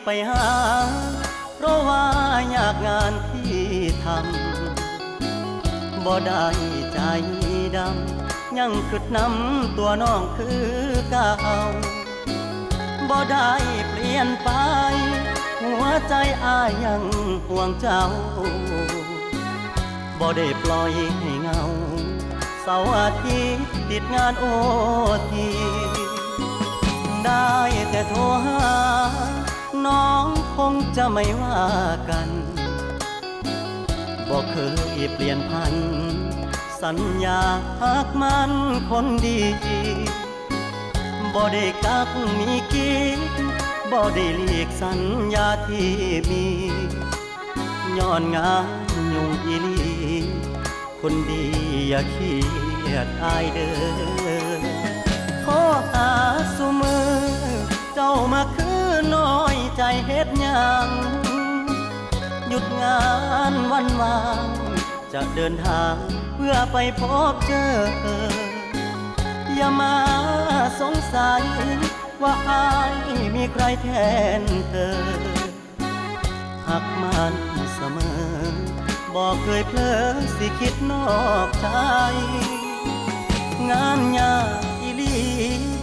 ໄປຫາ ເພາະວ່າຍາກງານທີ່ທຳ ບໍ່ໄດ້ໃຈດຳ ຍັງຄິດນຳຕົວນ້ອງຄືເກົ່າ ບໍ່ໄດ້ປ່ຽນໄປ ຫົວໃຈອ້າຍຍັງຫ່ວງເຈົ້າ ບໍ່ໄດ້ປ່ອຍໃຫ້ເຫງົາ ເສົາອາທິດຕິດງານໂອທີ ໄດ້ແຕ່ໂທຫາ ນ້ອງຄົງຈະໄມ່ວ່າກັນ ບໍ່ເຄີຍປ່ຽນຜັນ ສັນຍາຮັກໝັ້ນຄົນດີ ບໍ່ໄດ້ກັກມີກີດ ບໍ່ໄດ້ຫຼີກສັນຍາທີ່ມີ ຍ້ອນງານຫຍຸ້ງອີ່ຫຼີ ຄົນດີຢ່າຄຽດອ້າຍເດີ ໂທຫາຊຸມື້ ເຈົ້າມາຄືນ້ອຍໃຈເຮັດຫຍັງ ຢຸດງານວັນວ່າງ ຈະເດີນທາງເພື່ອໄປພົບເຈີ ຢ່າມາສົງໄສວ່າອ້າຍມີໃຄແທນເທີ ຮັກໝັ້ນສະເໝີ ບໍ່ເຄີຍເຜີຊິຄິດນອກໃຈ ງານຍາກອີ່ຫຼີ